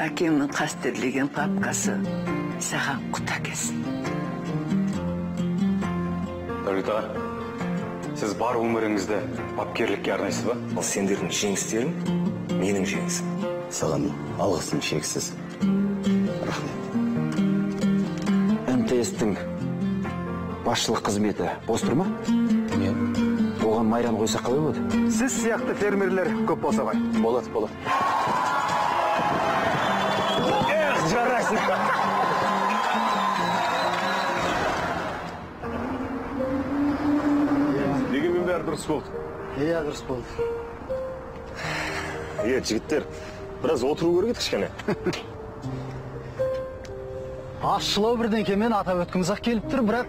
Әкемнің қастерлеген папкасы саған құт әкесін. Дәулет аға, сіз бар өміріңізді бапкерлікке арнайсыз ба? Ал сендердің жеңістерің менің жеңісім. Саған алғысым шексіз. Рахмет. МТС-тің басшылық қызметі бос тұр ма? Мен. Оған Майраны қойсақ қалай болады? Сіз сияқты фермерлер көп болса ғой. Болады, болады. Эх, жарайсың. Дегенмен бәрі дұрыс болды. Иә, дұрыс болды. Е, жігіттер, біраз отыру керек еді кішкене. Ащылау бірдеңкемен атап өткіміз-ақ келіп тұр, бірақ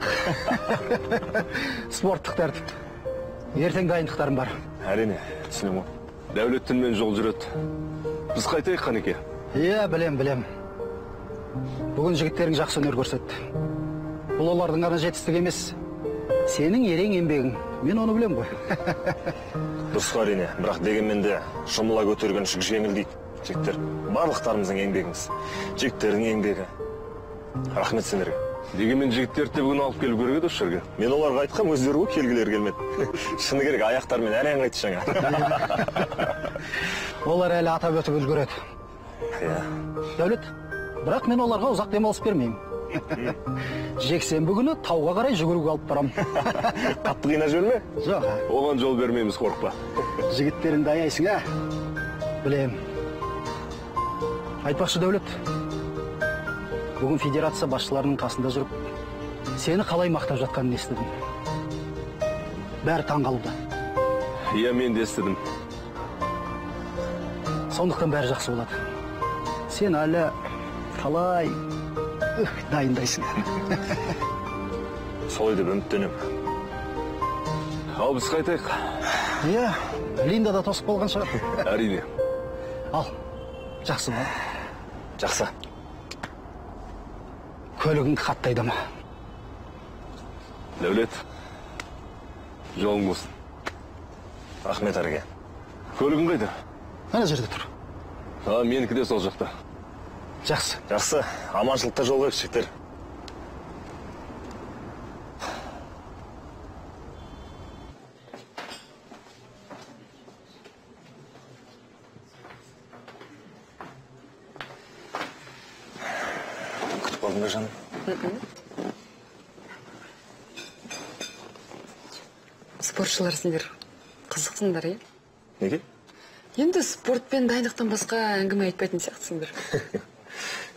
спорттық тәртіп. Ертең дайындықтарым бар. Әрине, түсінемін ғой. Дәулет түнімен жол жүреді. Біз қайтайық, Қанеке. Иә, білем, білем. Бүгін жігіттерің жақсы өнер көрсетті. Бұл олардың ғана жетістігі емес. Сенің ерен еңбегің. Мен оны білем ғой. Дұрыс қой, әрине, бірақ дегенмен де жұмыла көтерген жүк жеңіл дейді. Жігіттер, барлықтарымыздың еңбегіміз. Жігіттердің еңбегі. Рахмет сендерге. Дегенмен жігіттерді де бүгін алып келу керек еді осы жерге. Мен оларға айтқам, өздері ғой келгілері келмеді. Шыны керек, аяқтарымен әрең қайтты жаңа. Олар әлі атап өтіп үлгереді. Иә. Дәулет, бірақ мен оларға ұзақ демалыс бермеймін. Жексенбі күні тауға қарай жүгіруге алып барамын. Қатты қинап жіберме? Жоқ. Оған жол бермейміз, қорықпа. Жігіттеріңді аяйсың, ә? Білем. Айтпақшы, Дәулет, бүгін федерация басшыларының қасында жүріп, сені қалай мақтап жатқанын естідім. Бәрі таң қалуда. Иә, мен де естідім. Сондықтан бәрі жақсы болады. Сен әлі қалай дайындайсың. Солай деп үміттенемін. Ал біз қайтайық. Иә, Линда да тосып қалған шығар. Әрине. Ал, жақсы ба? Жақсы. Көлігіңді қатты айдама. Дәулет, жолың болсын. Рахмет, Әреке. Көлігің қайда? Ана жерде тұр. А, менікі де сол жақта. Жақсы. Жақсы, аманшылықта жолығайық, жігіттер. Күтіп қалдың ба, жаным? Спортшылар сендер қызықсыңдар, е? Неге? Енді спортпен дайындықтан басқа әңгіме айтпайтын сияқтысыңдар.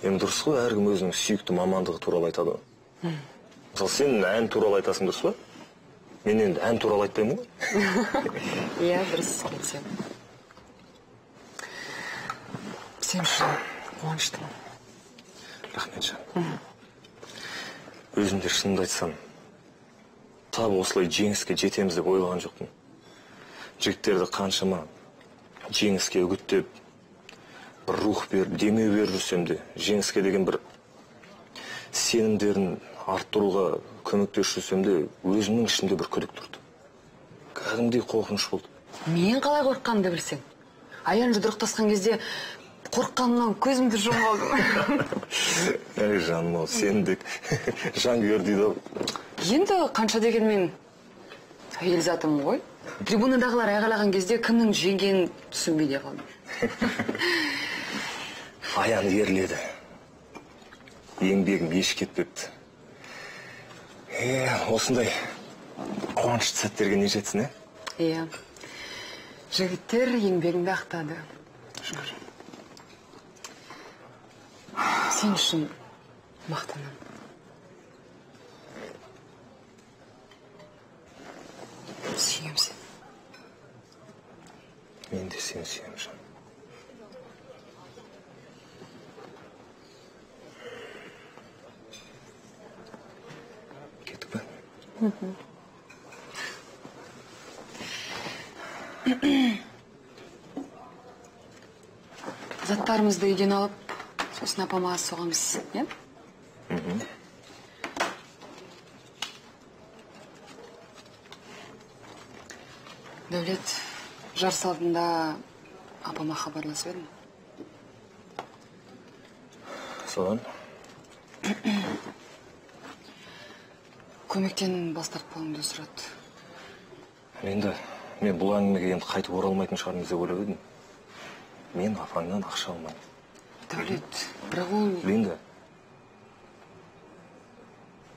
Енді дұрыс қой, әркім өзінің сүйікті мамандығы туралы айтады ғой. Мысалы, сен ән туралы айтасың, дұрыс па? Мен енді ән туралы айтпаймын ғой. Иә, дұрыс, келісемін. Сен үшін қуаныштымын. Рахмет, жаным. Өзім де шынымды айтсам, тап осылай жеңіске жетеміз деп ойлаған жоқпын. Жігіттерді қаншама жеңіске үгіттеп, бір рух беріп, демеу беріп жүрсем де, жеңіске деген бір сенімдерін арттыруға көмектесіп жүрсем де, өзімнің ішімде бір күдік тұрды. Кәдімгідей қорқыныш болды. Мен қалай қорыққанымды білсең. Аян жұдырықтасқан кезде қорыққанымнан көзімді жұмып алдым. Әй, жаным ау, сен де жанкүйер дейді ау. Енді қанша дегенмен әйел затымын ғой. Трибунадағылар айғайлаған кезде кімнің жеңгенін түсінбей де қалдым. Аян ерледі. Еңбегім еш кетпепті. Осындай қуанышты сәттерге не жетсін, ә? Иә. Жігіттер еңбегіңді ақтады. Шүкір. Сен үшін мақтанамын. Сүйем сені. Мен де сені сүйемін, жаным. Кеттік пе? Заттарымызды үйден алып, сосын апама ас соғамыз, иә? Дәулет, жарыс алдында апама хабарласып едім. Содан? Көмектен бас тартпауымды сұрады. Енді мен бұл әңгімеге енді қайтып оралмайтын шығармыз деп ойлап едім. Мен апаңнан ақша алмаймын. Дәулет, бірақ ол... Линда,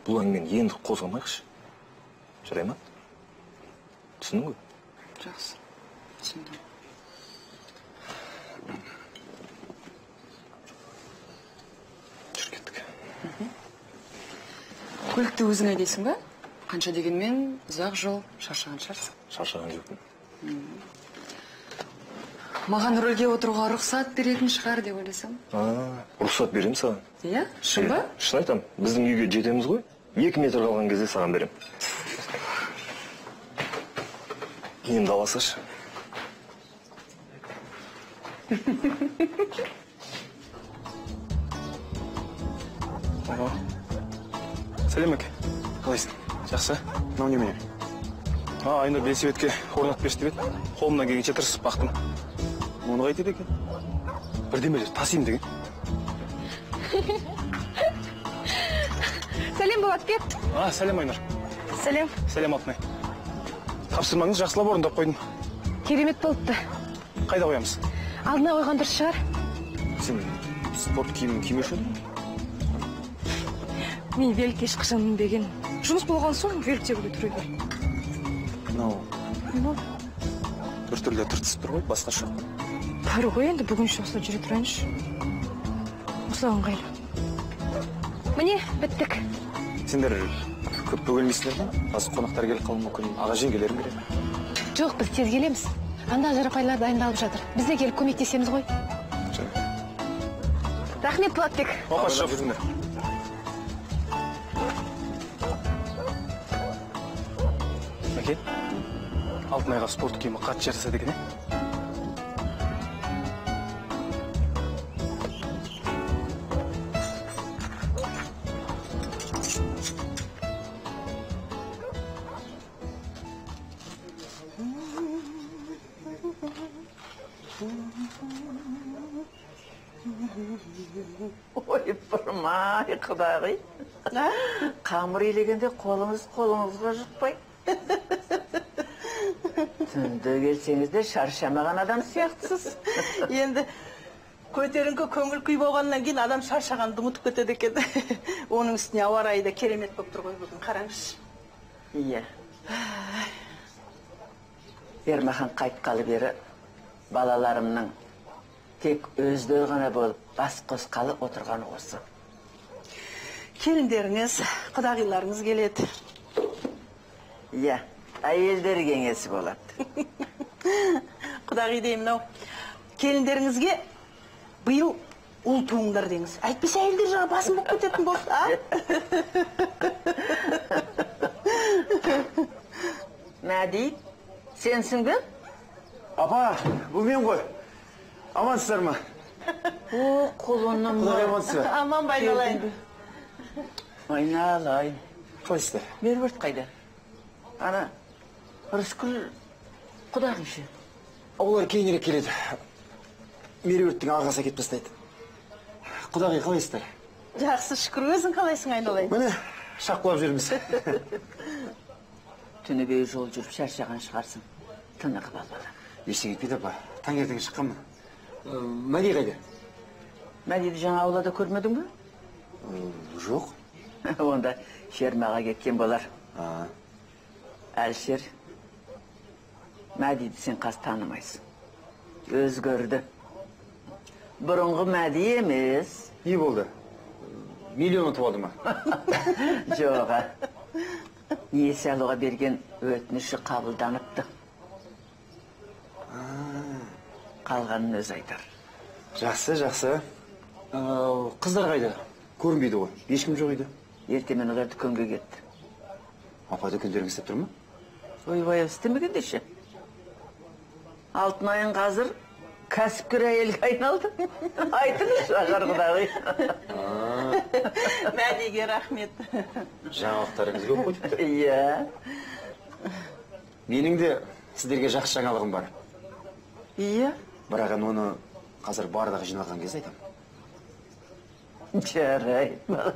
бұл әңгімені енді қозғамайықшы. Жарай ма? Түсіндің ғой? Жақсы, түсіндім. Жүр, кеттік. Көлікті өзің айдайсың ба? Қанша дегенмен ұзақ жол, шаршаған шығарсың. Шаршаған жоқпын. Маған рөлге отыруға рұқсат беретін шығар деп ойласам. Рұқсат беремін саған. Иә? Шын ба? Шын айтамын. Біздің үйге жетеміз ғой. 2 метр қалған кезде саған беремін. Енді аласашы. Сәлем, әке. Қалайсың? Жақсы. Мынау немене? Айнұр велосипедке орнатып берші деп еді. Қолымнан келгенше тырысып бақтым. Оны қайтеді екен? Бірдемелер тасимын деген. Сәлем, Болатбек. Сәлем, Айнұр. Сәлем. Сәлем, Алтынай. Тапсырмаңызды жақсылап орындап қойдым. Керемет болыпты. Қайда қоямыз? Алдына қойған дұрыс шығар. Сен спорт киімін кимеуші едің? Мен велик ешқашан мінбеген. Жұмыс болған соң велик тебуге тұра бер. Мынау Не болды? Біртүрлі тыртысып тұр ғой, басқа жоқ. Бар ғой енді, бүгінше осылай жүре тұрайыншы. Осылай ыңғайлы. Міне, біттік. Сендер көп бөгелмейсіңдер ме? Қазір қонақтар келіп қалуы мүмкін, аға жеңгелерім келеді. Жоқ, біз тез келеміз. Анда ажарапайлар дайындалып жатыр. Біз де келіп көмектесеміз ғой. Рахмет, Болатбек. Опа, жүріңдер. Мәке, Алтынайға спорт киімі қатты жарасады екен, е? Ой, бұрмай, құдағи. Қамыр илегенде қолыңыз қолыңызға жұқпай. Түнде келсеңіз де шаршамаған адам сияқтысыз. Енді көтеріңкі көңіл күй болғаннан кейін адам шаршағанды ұмытып кетеді екен. Оның үстіне ауа райы да керемет болып тұр ғой бүгін, қараңызшы. Иә. Ермахан қайтқалы бері балаларымның тек өздері ғана болып бас қосқалы отырғаны осы. Келіндеріңіз, құдағиларыңыз келеді. Иә, әйелдер кеңесі болады. Құдағи деймін ау. Келіндеріңізге биыл ұл туыңдар деңіз. Әйтпесе әйелдер жағы басым болып кететін болды, а? Мәди, сенсің бе? Апа, бұл мен ғой. Амансыздар ма? О, құлыным. Құдай амансыз ба? Аман байналайын. Айналайын. Қалайсыздар? Меруерт қайда? Ана, Рыскүл құдағи ше? Олар кейінірек келеді. Меруерттің ағасы әкетіп тастайды. Құдағи, қалайсыздар? Жақсы, шүкір. Өзің қалайсың, айналайын? Міне, шапқылап жүрміз. Түні бойы жол жүріп шаршаған шығарсың. Тынығып ал, балам. Ештеңе етпейді, апа. Таңертең шыққанмын. Мәди қайда? Мәдиді жаңа аулада көрмедің бе? Жоқ. Онда фермаға кеткен болар. Әлішер, Мәдиді сен қазір танымайсың. Өзгерді. Бұрынғы Мәди емес. Не болды? Миллион ұтып алды ма? Жоқ. Несие алуға берген өтініші қабылданыпты. Қалғанын өзі айтар. Жақсы, жақсы. Қыздар қайда? Көрінбейді ғой. Ешкім жоқ еді. Ертемен олар дүкенге кетті. Апа, дүкендеріңіз істеп тұр ма? Ойбай, істемегенде ше. Алтынайың қазір кәсіпкер әйелге айналды. Айтыңызшы, Ажар құдағи. Мәдиге рахмет. Жаңалықтарыңыз көп қой тіпті. Иә. Менің де сіздерге жақсы жаңалығым бар. Иә. Бірақ оны қазір барлығы жиналған кезде айтамын. Жарайды, балам.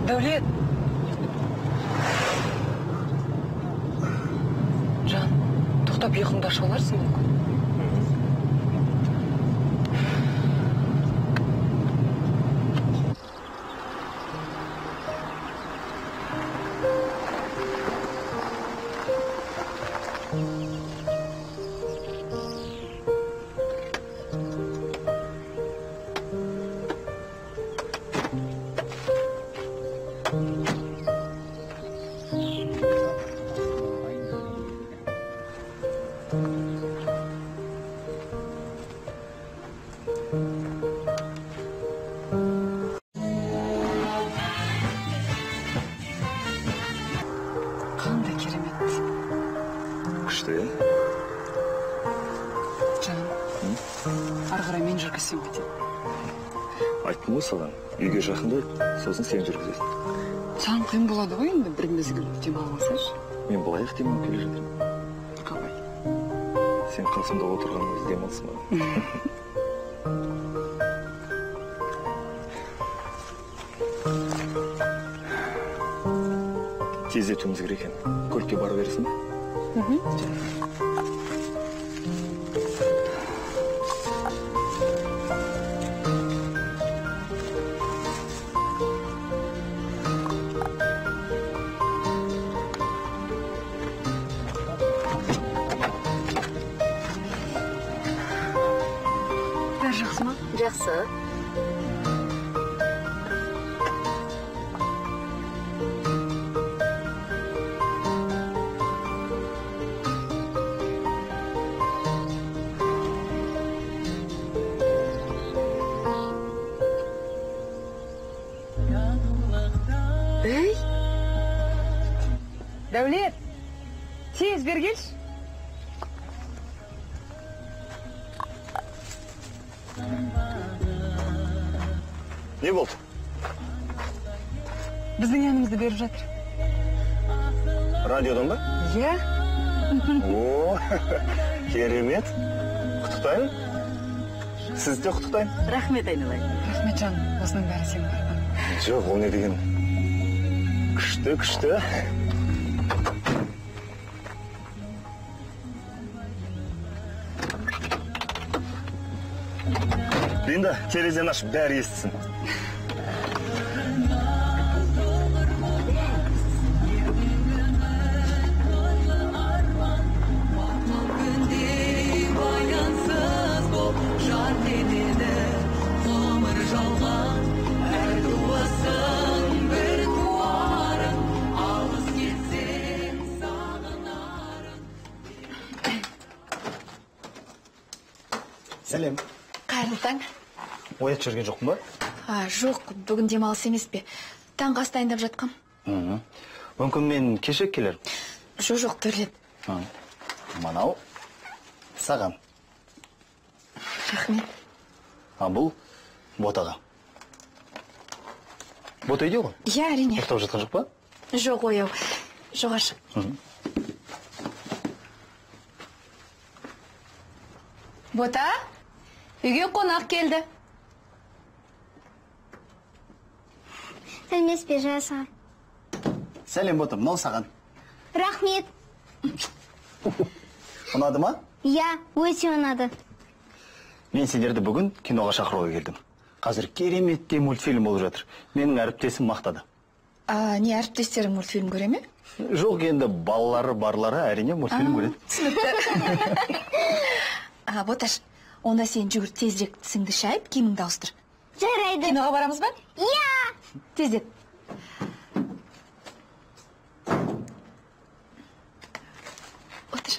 Дәулет. Жан, тоқтап ұйқыңды ашып аларсың мүмкін. Қандай керемет. Күшті, иә? Жаным, ары қарай мен жүргізсем қайтеді. Айттым ғой саған, үйге жақындайық, сосын сен жүргізесің. Саған қиын болады ғой енді бір мезгіл демалып алсайшы. Мен былай ақ демалып келе жатырмын. Қалай? Сен қасымда отырғанның өзі демалыс маған. Тездетуіміз керек екен. Көлікке бара бересің бе? Бәрі жақсы ма? Жақсы. Ей! Дәулет! Тез бері келші. Не болды? Біздің әнімізді беріп жатыр. Радиодан ба? Иә. О, керемет. Құттықтаймын. Сізді де құттықтаймын. Рахмет, айналайын. Рахмет, жаным. Осының бәрі сенің арқаң. Жоқ, ол не деген? Күшті, күшті. Линда, терезені ашып, бәрі естісін. Сәлем. Қайырлы таң. Оят жүрген жоқпын ба? Жоқ, бүгін демалыс емес пе? Таңғы ас дайындап жатқам. Мүмкін мен кешек келермін. Жоқ, жоқ, Дәулет. Мынау саған. Рахмет. А бұл Ботаға. Бота үйде ғой? Иә, әрине. Ұйықтап жатқан жоқ па? Жоқ, ояу. Жоқ, ашық. Бота, үйге қонақ келді. Сәлеметсіз бе, Жарас аға? Сәлем, Бота, мынау саған. Рахмет. Ұнады ма? Иә, өте ұнады. Мен сендерді бүгін киноға шақыруға келдім. Қазір кереметтей мультфильм болып жатыр. Менің әріптесім мақтады. Не, әріптестерің мультфильм көре ме? Жоқ, енді балалары барлары әрине мультфильм көреді. Түсінікті. Боташ, онда сен жүгір тезірек тісіңді шайып, киіміңді ауыстыр. Жарайды. Киноға барамыз ба? Иә. Тездет. Отыр.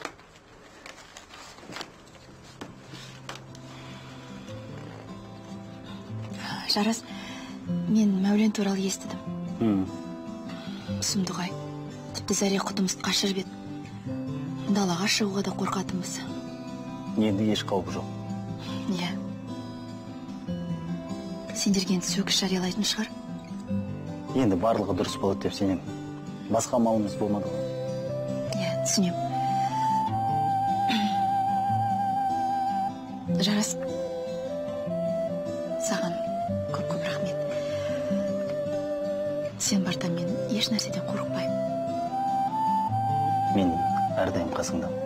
Жарас, Мен Мәулен туралы естідім. Сұмдық ай. Тіпті зәре құтымызды қашырып еді. Далаға шығуға да қорқатынбыз. Енді еш қауіп жоқ. Иә. Сендерге енді сөгіс жариялайтын шығар. Енді барлығы дұрыс болады деп сенемін. Басқа амалымыз болмады ғой. Иә, түсінемін. Жарас, саған көп-көп рахмет. Сен барда мен еш нәрседен қорықпаймын. Мен әрдайым қасыңдамын.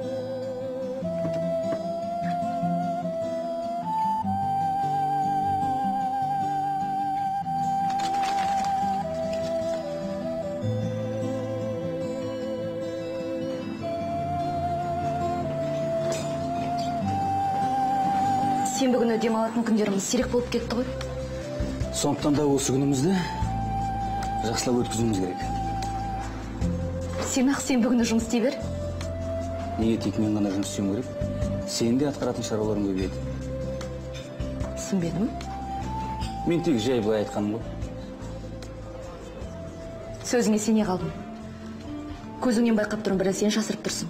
Сенбі күні демалатын күндеріміз сирек болып кетті ғой. Сондықтан да осы күнімізді жақсылап өткізуіміз керек. Сен ақ сенбі күні жұмыс істей бер. Неге тек мен ғана жұмыс істеуім керек? Сен де атқаратын шаруаларың көбейеді. Түсінбедім. Мен тек жай былай айтқаным ғой. Сөзіңе сене қалдым. Көзіңнен байқап тұрмын, бір нәрсені жасырып тұрсың.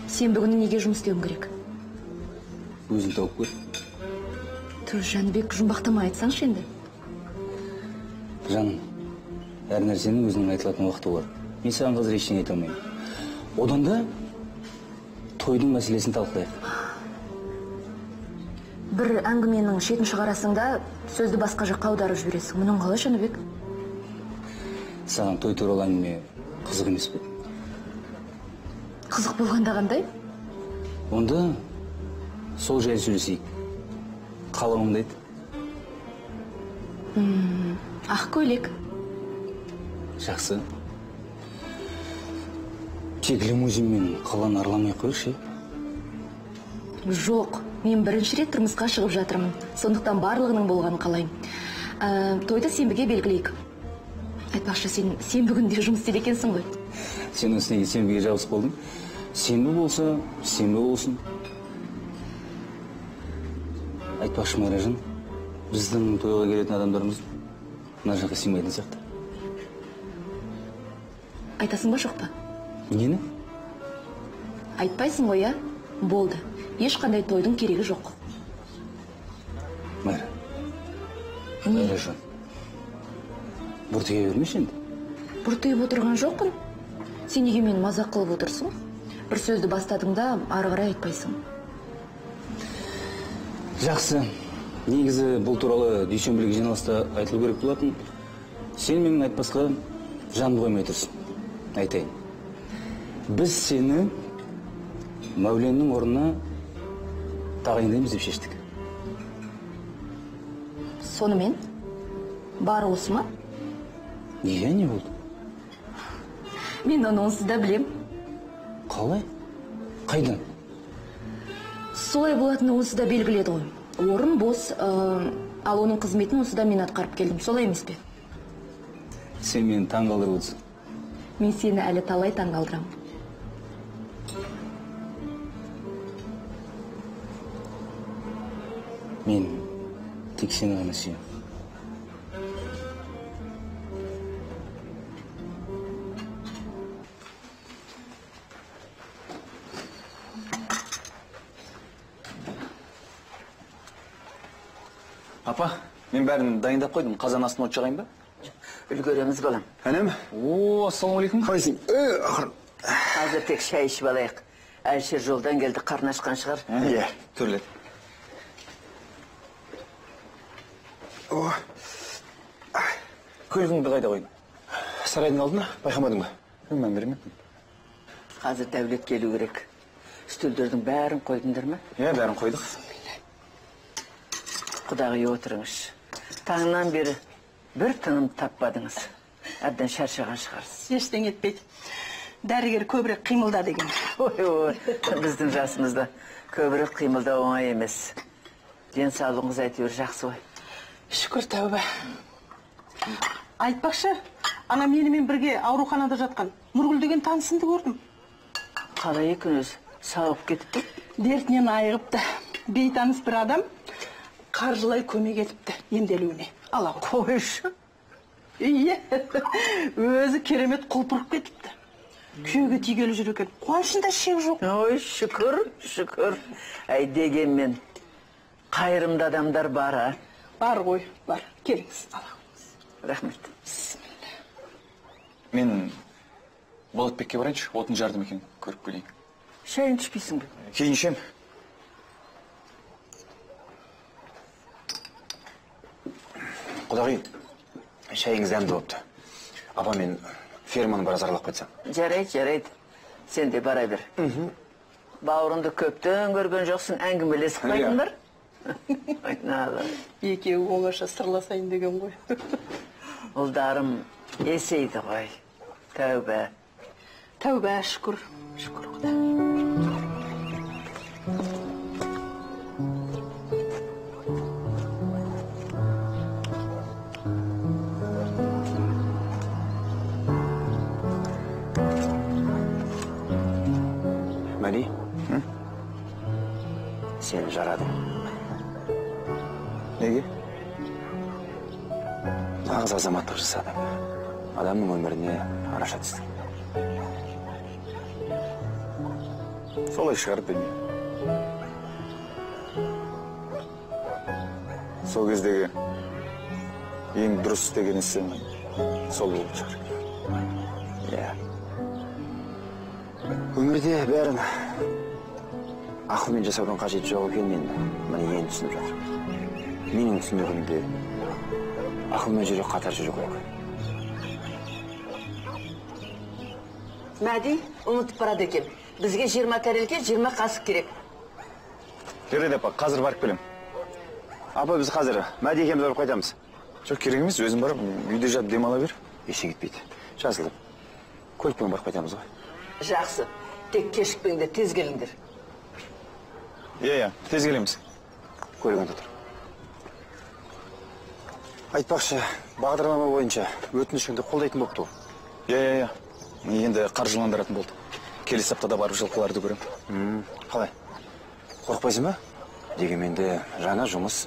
Сенбі күні неге жұмыс істеуім керек? Өзің тауып көр. Түр, Жәнібек, жұмбақтама айтсаңшы енді. Жаным, әр нәрсенің өзінің айтылатын уақыты болады. Мен саған қазір ештеңе айта алмаймын. Одан да тойдың мәселесін талқылайық. Бір әңгіменің шетін шығарасың да, сөзді басқа жаққа аударып жібересің. Мұның қалай, Жәнібек? Саған той туралы әңгіме қызық емес пе? Қызық болғанда қандай? Онда сол жайлы сөйлесейік. Қалауыңды айт. Ақ көйлек. Жақсы. Тек лимузинмен қаланы араламай қойшы. Жоқ, мен бірінші рет тұрмысқа шығып жатырмын. Сондықтан барлығының болғанын қалаймын. Тойды сенбіге белгілейік. Айтпақшы, сен сенбі күнде жұмыс істейді екенсің ғой. Сен осы неге сенбіге жабысып болдың? Сенбі болса, сенбі болсын. Айтпақшы, Майражан, біздің тойға келетін адамдарымыз мына жаққа сыймайтын сияқты. Айтасың ба, жоқ па? Нені? Айтпайсың ғой, иә? Болды. Ешқандай тойдың керегі жоқ. Майра. Майражан. Бұртия бермеші енді. Бұртиып отырған жоқпын. Сен неге мені мазақ қылып отырсың? Бір сөзді бастадың да ары қарай айтпайсың. Жақсы. Негізі бұл туралы дүйсенбілік жиналыста айтылу керек болатын. Сен менің айтпасқа жанды қоймай тұрсың. Айтайын. Біз сені Мәуленнің орнына тағайындаймыз деп шештік. Сонымен? Бары осы ма? Иә, не болды? Мен оны онсыз да білем. Қалай? Қайдан? Солай болатыны онсыз да белгілі еді ғой. Орын бос, ал оның қызметін онсыз да мен атқарып келдім. Солай емес пе? Сен мені таңғалдырып отырсың. Мен сені әлі талай таңғалдырамын. Мен тек сені ғана сүйемін. Апа, мен бәрін дайындап қойдым. Қазан астына от жағайын ба? Үлгереміз, балам. Әнем? О, ассалаумағалейкум. Қалайсың? Қазір тек шай ішіп алайық. Әлішер жолдан келді, қарны ашқан шығар. Иә, төрлет. Көлігіңді қайда қойдың? Сарайдың алдына, байқамадың ба? Мән бермеппін. Қазір Дәулет келу керек. Үстелдердің бәрін қойдыңдар ма? Иә, бәрін қойдық. Құдағи, отырыңызшы. Таңнан бері бір тыным таппадыңыз. Әбден шаршаған шығарсыз. Ештеңе етпейді. Дәрігер көбірек қимылда деген. Ой, ой, біздің жасымызда көбірек қимылдау оңай емес. Денсаулығыңыз әйтеуір жақсы ғой. Шүкір, тәуба. Айтпақшы, ана менімен бірге ауруханада жатқан Нұргүл деген танысымды көрдім. Қалай екен өзі? Сауығып кетіпті? Дертінен айығыпты. Бейтаныс бір адам Қаржылай көмек етіпті емделуіне. Ала қойшы. Иә, өзі керемет құлпырып кетіпті. Күйеуге тигелі жүр екен. Қуанышында шек жоқ. Ой, шүкір, шүкір. Әй, дегенмен қайырымды адамдар бар, а? Бар ғой, бар. Келіңіз, ала қойыңыз. Рахмет. Мен Болатбекке барайыншы, отын жардым екен, көріп келейін. Шайын ішпейсің бе? Кейін ішем. Құдағи, шайыңыз дәмді болыпты. Апа, мен ферманы біраз аралап қайтсам. Жарайды, жарайды. Сен де бара бер. Бауырыңды көптен көрген жоқсың, әңгімелесіп қайтыңдар. Айналайын. Екеуі оңаша сырласайын деген ғой. Ұлдарым есейді ғой. Тәуба. Тәуба, шүкір. Шүкір Құдай. Мәди, сен жарадың. Неге? Нағыз азаматтық жасадың. Адамның өміріне араша түстің. Солай шығар, білмеймін. Сол кездегі ең дұрыс істеген ісім сол болып шығар. Иә. Өмірде бәрін ақылмен жасаудың қажеті жоқ екенін мен міне енді түсініп жатырмын. Менің түсінігімде ақыл мен жүрек қатар жүру керек. Мәди, ұмытып барады екен. Бізге 20 тәрелке, 20 қасық керек. Жарайды, апа, қазір барып келем. Апа, біз қазір Мәди екеуміз барып қайтамыз. Жоқ, керек емес, өзім барып, үйде жатып демала бер. Ештеңе етпейді. Жазылып, көлікпен барып қайтамыз ғой. Жақсы, тек кешікпеңдер, тез келіңдер. Иә, тез келеміз. Көлік онда тұр. Айтпақшы, бағдарлама бойынша өтінішіңді қолдайтын болыпты ол. Иә. Енді қаржыландыратын болды. Келесі аптада барып жылқыларды көрем. Қалай? Қорықпайсың ба? Дегенмен де жаңа жұмыс.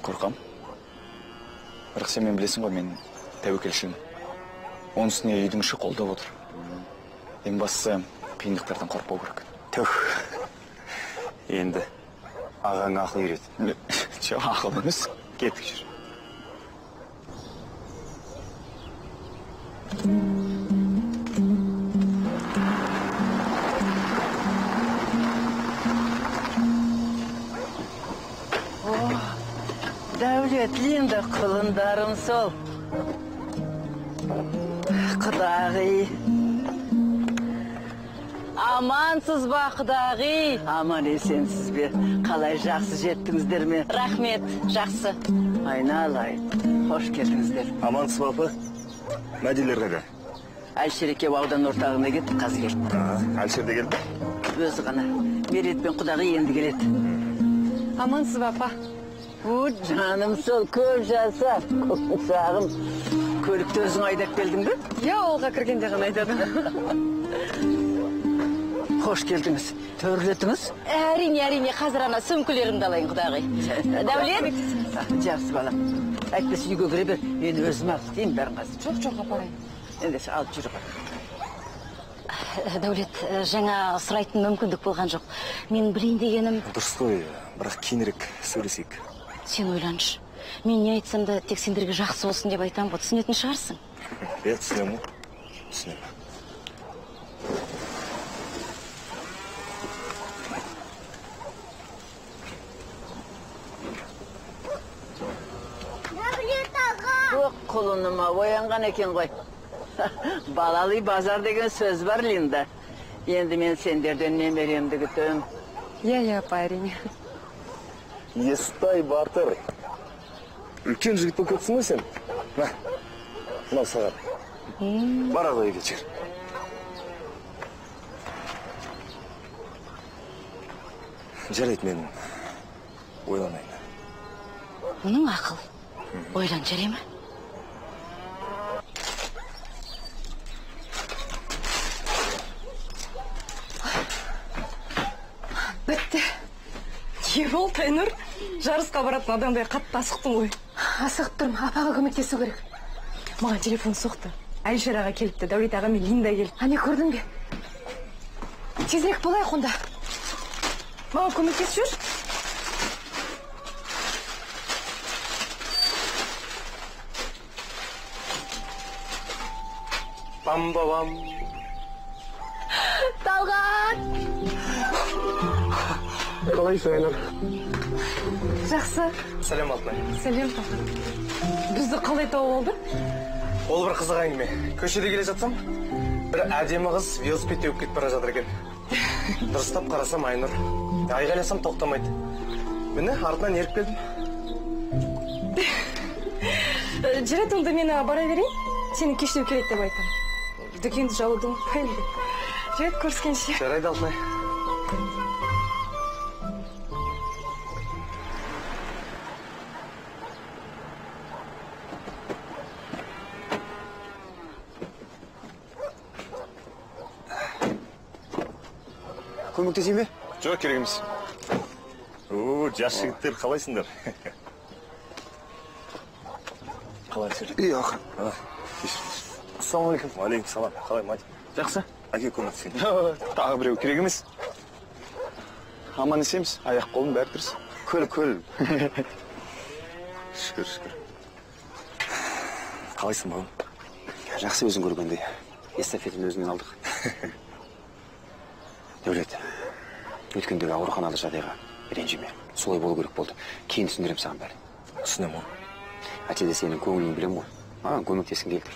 Қорқам. Бірақ сен мен білесің ғой, мен тәуекелшілмін. Оның үстіне үйдің іші қолдап отыр. Ең бастысы қиындықтардан қорықпау керек. Түх. Енді ағаң ақыл үйрет. Жоқ, ақыл емес. Кеттік жүр. Дәулет, Линда, құлындарым сол. Құдағи. Амансыз ба, құдағи? Аман есенсіз бе? Қалай жақсы жеттіңіздер ме? Рахмет, жақсы. Айналайын, қош келдіңіздер. Амансыз ба, апа? Мәдилер қайда? Әлішер екеуі аудан орталығына кетті, қазір келді. Әлішер де келді? Өзі ғана. Мерет пен құдағи енді келеді. Амансыз ба, апа? О, жаным сол, көп жаса, құшағым. Көлікті өзің айдап келдің бе? Иә, ауылға кіргенде ғана айдадым. Қош келдіңіз. Төрлетіңіз? Әрине, әрине, қазір ана сөмкелерімді алайын, құдағи. Дәулет? Жақсы, балам. Әйтпесе үйге кіре бер, мен өзім ақ істеймін бәрін қазір. Жоқ, жоқ, апарайын. Ендеше алып жүр ғой. Дәулет, жаңа сұрайтын мүмкіндік болған жоқ. Мен білейін дегенім... Дұрыс қой, бірақ кейінірек сөйлесейік. Сен ойланшы. Мен не айтсам да тек сендерге жақсы болсын деп айтамын ғой. Түсінетін шығарсың. Иә, түсінемін ғой. Түсінемін. Дәулет аға! Жоқ, құлыныма оянған екен ғой. Балалы базар деген сөз бар, Линда. Енді мен сендерден немеремді күтем. Иә, иә, апа, әрине. Естай батыр. Үлкен жігіт болып кетсің ғой сен. Мә, мынау саған. Бара ғой үйге жер. Жарайды, мен ойланайын. Мұның ақыл. Ойлан, жарай ма? Бітті. Не болды, Айнұр? Жарысқа баратын адамдай қатты асықтың ғой. Асығып тұрмын, апаға көмектесу керек. Маған телефон соқты. Әлішер аға келіпті, Дәулет аға мен Линда келді. Әне көрдің бе? Тезірек болайық онда. Маған көмектесіп жүрші. Бам-ба-бам. Талғат! Қалайсың, Айнұр? Жақсы. Сәлем, Алтынай. Сәлем, Талғат. Бізді қалай тауып алды? Ол бір қызық әңгіме. Көшеде келе жатсам, бір әдемі қыз велосипед теуіп кетіп бара жатыр екен. Дұрыстап қарасам, Айнұр. Айғайласам тоқтамайды. Міне, артынан еріп келдім. Жарайды, онда мен бара берейін. Сені кештеу келеді деп айтамын. Дүкенді жабуды ұмытпайын деп. Жарайды, көріскенше. Жарайды, Алтынай. Көмектесейін бе? Жоқ, керек емес. О, жас жігіттер, қалайсыңдар? Қалайсың? Үй, ақыр. Ассалаумағалейкум. Уағалейкум салам. Қалай, Мадик? Жақсы. Әке көмектесейін. Тағы біреу керек емес. Аман есенбіз, аяқ қолым бәрі дұрыс. Көл, көл. Шүкір, шүкір. Қалайсың, балам? Жақсы, өзің көргендей. Эстафетаны өзіңнен алдық. Дәулет, өткендегі ауруханада жағдайға ренжіме. Солай болу керек болды. Кейін түсіндірем саған бәрін. Түсінемін ғой. Әйтсе де сенің көңіліңді білемін ғой. Маған көмектескің келді.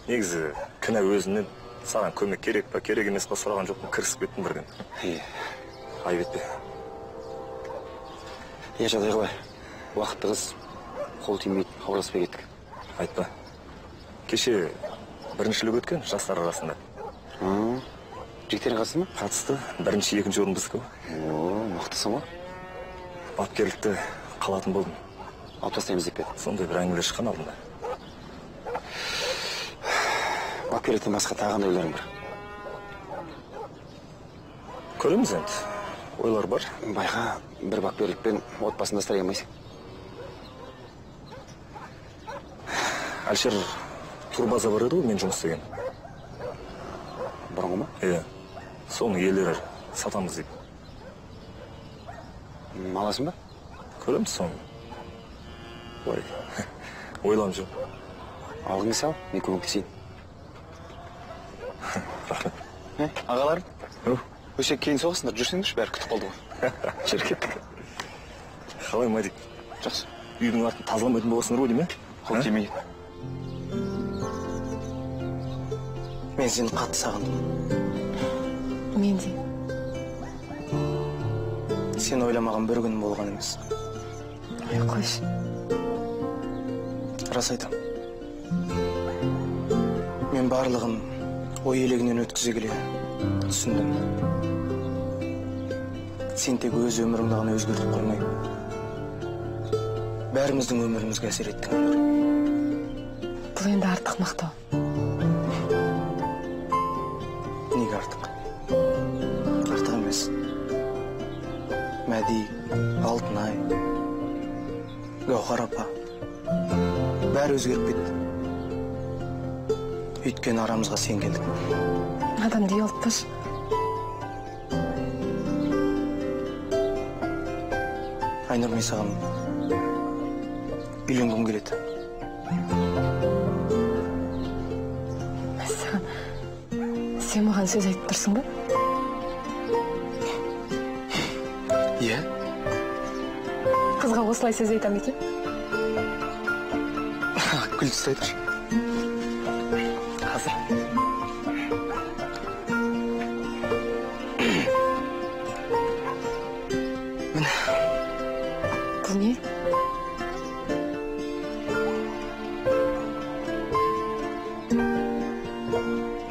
Негізі кінә өзімнен. Саған көмек керек па, керек емес па сұраған жоқпын, кірісіп кеттім бірден. Иә. Айып етпе. Иә, жағдай қалай? Уақыт тығыз, қол тимейді, хабарласпай кеттік. Айтпа. Кеше біріншілік өткен жастар арасында. Жігіттерің қатысты ма? Қатысты. Бірінші, екінші орын біздікі ғой. О, мықтысың ғой. Бапкерлікті қалатын болдым. Алып тастаймыз деп пе еді? Сондай бір әңгімелер шыққан алдында. Бапкерліктен басқа тағы қандай ойларың бар? Көреміз енді. Ойлар бар. Байқа, бір бапкерлікпен отбасында ұстай алмайсың. Әлішер турбаза бар еді ғой, мен жұмыс істеген. Бұрынғы ма? Иә. Соның иелері сатамыз деп. Аласың ба? Көреміз соны. Ой, ойланып жүрмін. Алғың сал, мен көмектесейін. Рахмет. Ағаларым, өше кейін соғысыңдар, жүрсеңдерші, бәрі күтіп қалды ғой. Жүр, кеттік. Қалай, Мадик? Жақсы. Үйдің артын тазаламайтын боласыңдар ғой деймін, ә? Қол тимейді. Мен сені қатты сағындым. Мен де. Сен ойламаған бір күнім болған емес. Ой, қойшы. Рас айтам. Мен барлығын ой елегінен өткізе келе түсіндім. Сен тек өз өміріңді ғана өзгертіп қоймай, бәріміздің өмірімізге әсер еттің, Айнұр. Бұл енді артық мақтау. Неге артық? Артық емес. Мәди, Алтынай, Гауһар апа, бәрі өзгеріп кетті. Өйткені арамызға сен келдің. Адамды ұялтпашы. Айнұр, мен саған үйленгім келеді. Мәссаған, сен маған сөз айтып тұрсың ба? Иә. Қызға осылай сөз айтам екен? Күл ұстай тұр. Қазір. Міне. Бұл не?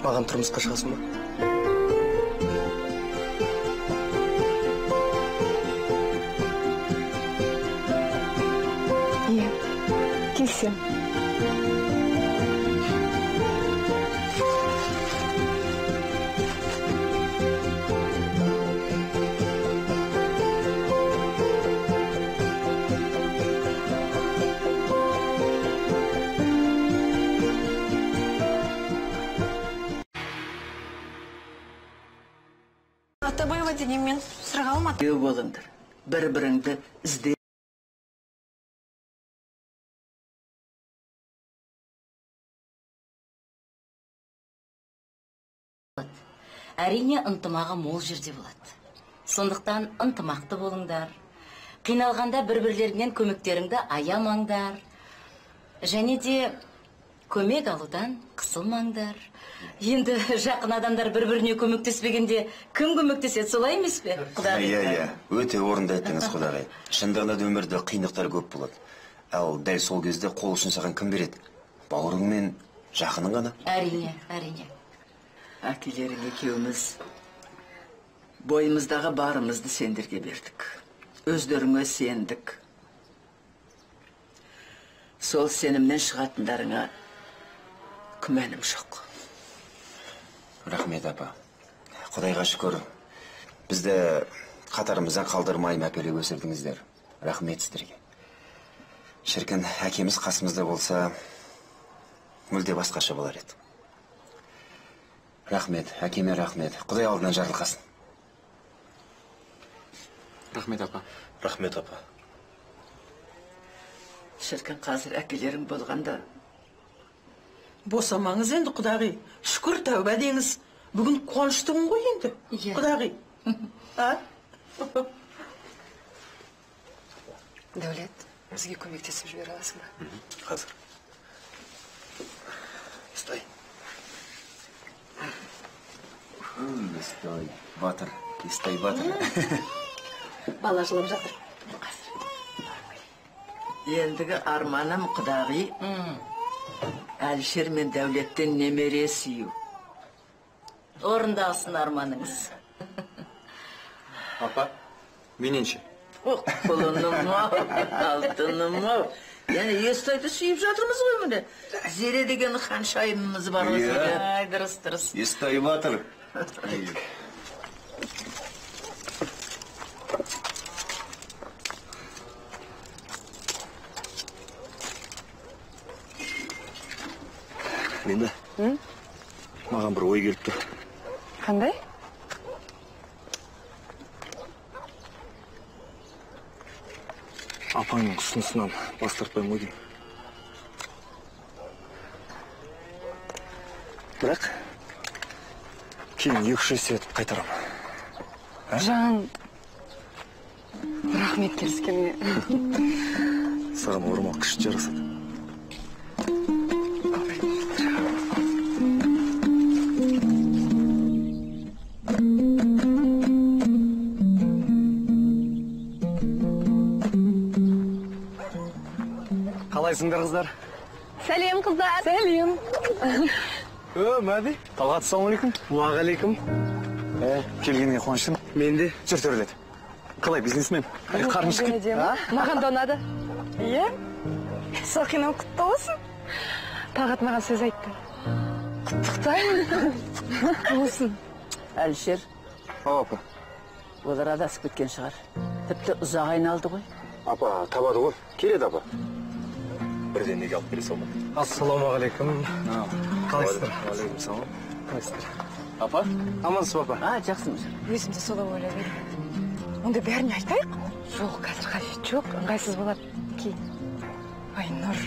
Маған тұрмысқа шығасың ба? Иә, келісемін. Артабаева дегенмен сырға алмады. Күйеу болыңдар, бір-біріңді ізде. Әрине, ынтымағы мол жерде болады. Сондықтан ынтымақты болыңдар. Қиналғанда бір-бірлеріңнен көмектеріңді аямаңдар. Және де көмек алудан қысылмаңдар. Енді жақын адамдар бір-біріне көмектеспегенде кім көмектеседі, солай емес пе, құдағи? Иә, иә, өте орынды айттыңыз, құдағи. Шындығында да өмірде қиындықтар көп болады. Ал дәл сол кезде қол ұшын саған кім береді? Бауырың мен жақының ғана. Әрине, әрине. Әкелерің екеуміз бойымыздағы барымызды сендерге бердік. Өздеріңе сендік. Сол сенімнен шығатындарыңа күмәнім жоқ. Рахмет, апа. Құдайға шүкір, бізді қатарымыздан қалдырмай мәпелеп өсірдіңіздер. Рахмет сіздерге. Шіркін, әкеміз қасымызда болса, мүлде басқаша болар еді. Рахмет, әкеме рахмет. Құдай алдынан жарылқасын. Рахмет, апа. Рахмет, апа. Шіркін, қазір әкелерің болғанда. Босамаңыз енді, құдағи. Шүкір, тәуба деңіз. Бүгін қуанышты күн ғой енді, құдағи. А? Дәулет, бізге көмектесіп жібере аласың ба? Қазір. Стой. Естай батыр, Естай батыр. Бала жылап жатыр. Ендігі арманым, құдағи, Әлішер мен Дәулеттен немере сүю. Орындалсын арманыңыз. Апа, менен ше? Ох, құлыным-ау, алтыным-ау. Яғни Естайды сүйіп жатырмыз ғой міне. Зере деген ханшайымымыз бар ғой. Ай, дұрыс, дұрыс. Естай батыр. Линда, маған бір ой келіп тұр. Қандай? Апаңның ұсынысынан бас тартпаймын ғой деймін. Бірақ кейін 2-3 есе етіп қайтарамын. Жан, рахмет келіскеніңе. Саған орамал күшті жарасады. Қалайсыңдар, қыздар? Сәлем, қыздар. Сәлем. Мәди. Талғат, ассалаумағалейкум. Уағалейкум. Келгеніңе қуаныштымын. Мен де. Жүр, төрлет. Қалай, бизнесмен? Қарның шыққан? Маған да ұнады. Иә? Сақинам құтты болсын. Талғат маған сөз айтты. Құттықтаймын. Құтты болсын. Әлішер. Ау, апа. Олар адасып кеткен шығар. Тіпті ұзақ айналды ғой. Апа, табады ғой. Келеді, апа. Бірден неге алып келе салмадың? Ассалаумағалейкум. Қалайсыздар? Алейкум салам. Қалайсыздар? Апа? Амансыз ба, апа? А, жақсымыз. Өзім де солай ойлап едім. Онда бәріне айтайық? Жоқ, қазір қажет жоқ, ыңғайсыз болады. Кейін. Айнұр,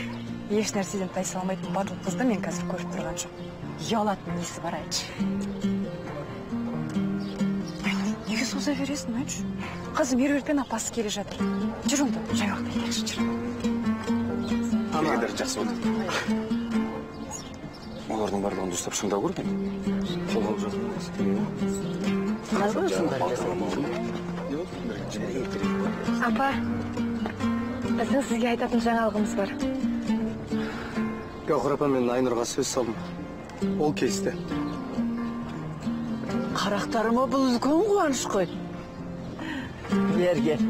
еш нәрседен тайсалмайтын батыл қызды мен қазір көріп тұрған жоқ. Ұялатын несі бар, айтшы. Айнұр, неге соза бересің, айтшы? Қазір Меруертпен апасы келе жатыр. Жүр онда, жаңалықты айтайықшы, жүр. Келгендері жақсы болды. Олардың барлығын дұрыстап шыңдау керек енді. Қолға алып жатырмын. Апа, біздің сізге айтатын жаңалығымыз бар. Гауһар апа, мен Айнұрға сөз салдым. Ол келісті. Қарақтарым, бұл үлкен қуаныш қой. Бер кел.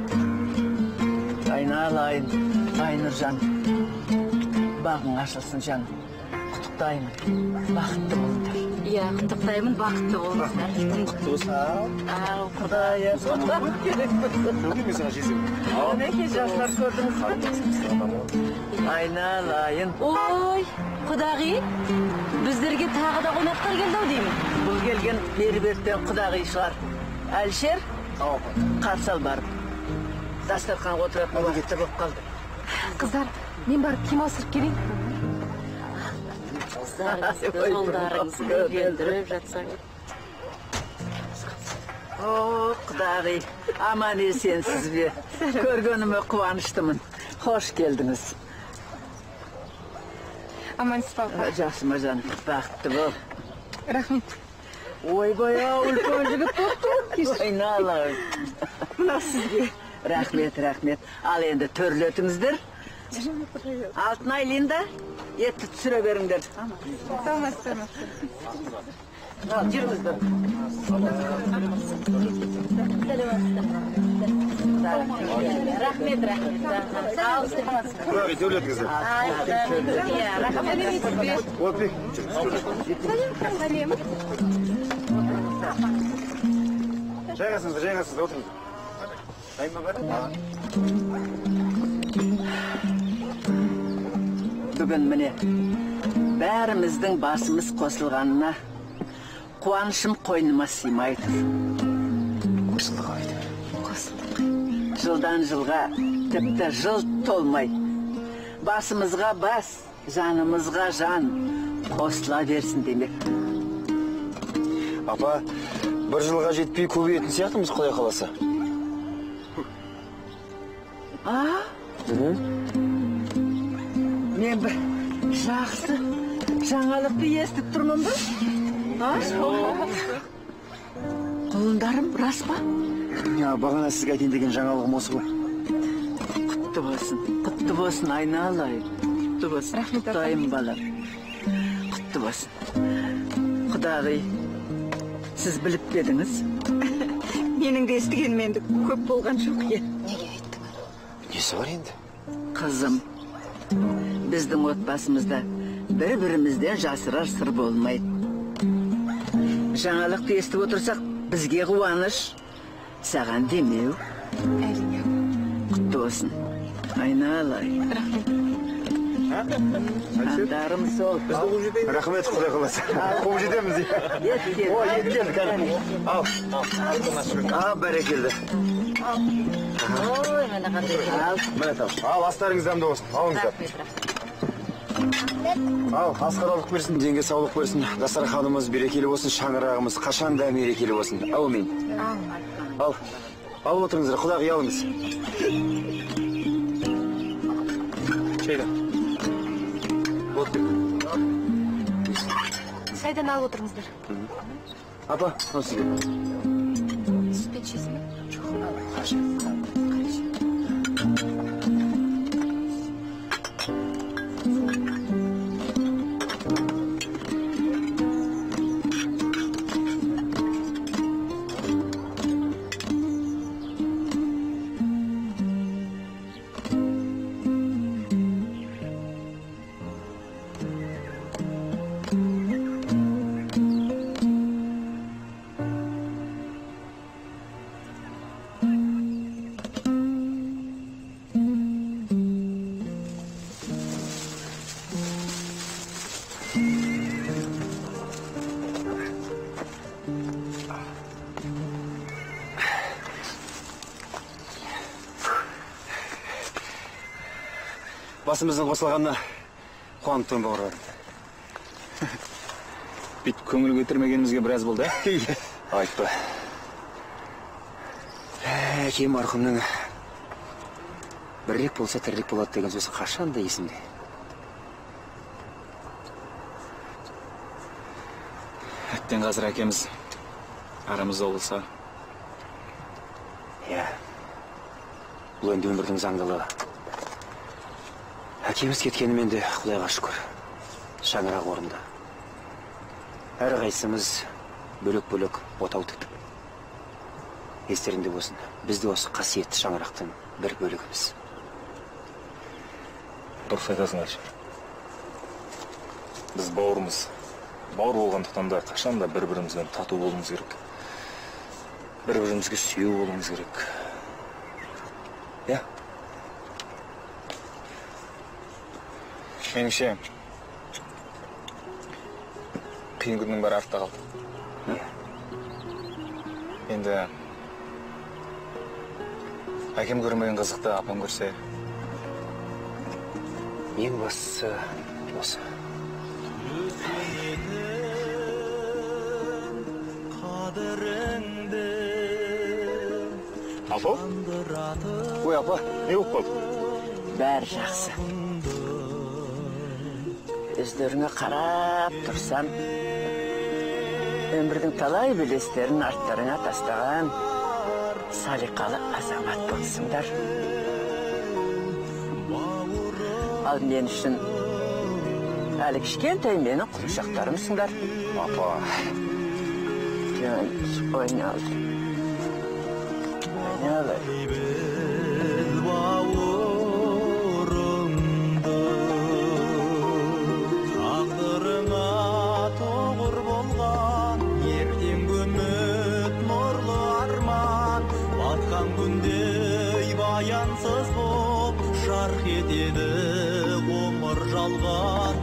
Айналайын, Айнұржан. Бағың ашылсын, жаным. Құттықтаймын. Бақытты болыңдар. Иә, құттықтаймын, бақытты болыңыздар. Құтты болсын. Ау, Құдайым. Керек болсын. Мен саған жезем. Мінекей, жастар, көрдіңіз бе? Айналайын. Ой, құдағи, біздерге тағы да қонақтар келді ау деймін. Бұл келген Меруерттен құдағи шығар. Әлішер, қарсы ал барып. Дастарханға отыратын уақыты болып қалды. Қыздар, мен барып киім ауыстырып келейін. Жолдарыңызды үйлендіріп жатсаң. О, құдағи, аман есенсіз бе? Көргеніме қуаныштымын. Хош келдіңіз. Амансыз ба, апа? Жақсы ма, жаным, бақытты бол. Рахмет. Ойбай, ау, үлкен жігіт болыпты. Айналайын. Мынау сізге. Рахмет, рахмет. Ал енді төрлетіңіздер. Алтынай, Линда, етті түсіре беріңдер. Саламатсыздар ма? Ал, жүріңіздер. Рахмет, рахмет. Құдағи, төрлетіңіздер. Рахмет. Болатбек, Сәлем. Жайғасыңыздар, жайғасыңыздар, отырыңыздар. Дайын ба бәрі? Бүгін міне бәріміздің басымыз қосылғанына қуанышым қойныма сыймай тұр. Қосылдық ау әйтеуір. Қосылдық. Жылдан жылға тіпті жыл толмай басымызға бас, жанымызға жан қосыла берсін демек. Апа, бір жылға жетпей көбейетін сияқтымыз, Құдай қаласа. А? Мен бір жақсы жаңалықты естіп тұрмын ба? Құлындарым, рас па? Бағана сізге айтайын деген жаңалығым осы ғой. Құтты болсын, құтты болсын, айналайын. Құтты болсын, құттайым балам. Құтты болсын. Құдағи, сіз біліп пе едіңіз? Менің де естігенім енді көп болған жоқ. Неге айттың? Несі бар енді? Қызым, біздің отбасымызда бір-бірімізден жасырар сыр болмайды. Жаңалықты естіп отырсақ, бізге қуаныш, саған демеу. Әрине. Құтты болсын. Айналайын. Рахмет. Жандарым сол. Рахмет, Құдай қаласа. Қуып жетеміз. Ет келді. О, ет келді, кәдімгі. Ал. А, бәрекелді. Ой, міне қандай. Ал. Міне тап. Ал, астарыңыз дәмді болсын. Алыңыздар. Ал, асқа саулық берсін, денге саулық берсін. Дастарханымыз берекелі болсын, шаңырағымыз қашан да мерекелі болсын. Әумин. Ал, алып отырыңыздар, құдағи алыңыз. Шайды. Шайдан алып отырыңыздар. Апа, мынау сізге. Сүтпен ішесің бе? Жоқ. Қарашы. Басымыздың қосылғанына қуанып тұрмын, бауырларым. Бүйтіп көңіл көтермегенімізге біраз болды, ә? Айтпа. Әкем марқұмның бірлік болса тірлік болады деген сөзі қашан да есімде. Әттең қазір әкеміз арамызда болса. Иә. Бұл енді өмірдің заңдылығы. Әкеміз кеткенімен де Құдайға шүкір, шаңырақ орында. Әрқайсымыз бөлек-бөлек отау тіктік. Естеріңде болсын, біз де осы қасиетті шаңырақтың бір бөлігіміз. Дұрыс айтасың, Әлішер. Біз бауырмыз. Бауыр болғандықтан да қашан да бір-бірімізбен тату болуымыз керек. Бір-бірімізге сүйеу болуымыз керек. Иә? Меніңше, қиын күннің бәрі артта қалды. Енді Әкем көрмеген қызықты апам көрсе. Ең бастысы осы. Апа? Ой, апа, не болып қалды? Бәрі жақсы. Өздеріңе қарап тұрсам, өмірдің талай белестерін арттарыңа тастаған салиқалы азамат болсыңдар. Ал мен үшін әлі кішкентай менің құлыншақтарымсыңдар. Апа. Ойналды. Ойналды. Тағдырыңа тоғыр болған, ертеңгі үміт нұрлы арман, батқан күндей баянсыз боп, жарқ етеді ғұмыр жалған.